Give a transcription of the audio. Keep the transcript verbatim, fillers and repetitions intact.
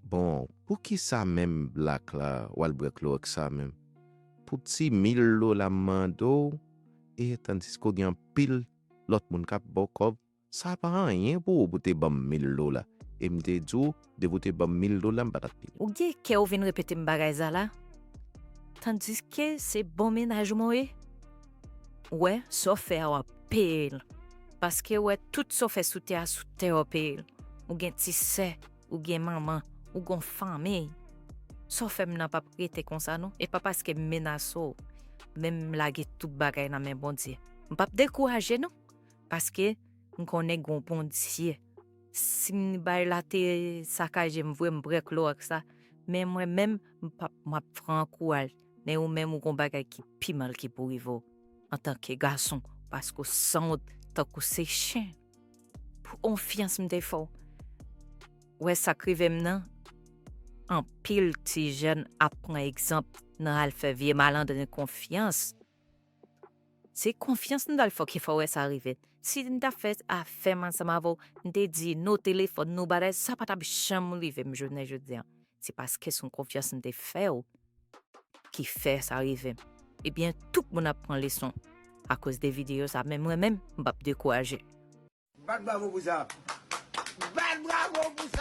Bon, poukisa menm Black la, w al bwè klowòks sa menm? Pou ti mil dola m mande w, e tandiske w gen anpil lòt moun k ap ba w kòb, sa pa anyen pou ou pou te ban m mil dola. E m te di w, depi w te ban m mil dola, m pa t ap peye. Ou gen kè ou vin repete m bagay sa la? Tandiske se bon mennaj ou mwen ye? Ou wè, sa w fè a, w ap peye l. Paske w wè, tout sa w fè sou tè a, sou tè a w peye l. Ou gen ti sè, ou gen manman, ou gen yon fanmi. Sa w fè m nan p ap rete konsa non. E pa paske m menase w, men m lage tout bagay nan men Bondye. M p ap dekouraje non, paske m konnen gen yon Bondye. Si m bay la te sakaje m vre, m bwè klowòks sa, men mwen menm, m p ap, m ap pran kouwaj. Men ou menm, ou gon bagay ki pi mal ki pou rive w antanke gason, paske w sanwont tankou se chen. Pou konfyans m te fè w. Wè sa k rive m nan, anpil ti jèn ap pran egzanp nan al fè vye malandren konfyans. Se konfyans m t al fè w ki fè w wè sa rive. Si m t ap fè afè m ansanm avè w, m te di nou telefòn, nou bagay, sa pa t ap janm rive m jounen jodi a. Se paske se yon konfyans m te fè w ki fè sa rive m. Ebyen, tout moun ap pran leson akoz de videyo sa, men mwen menm, m p ap dekouraje. Bat bravo pou sa. Bat bravo pou sa.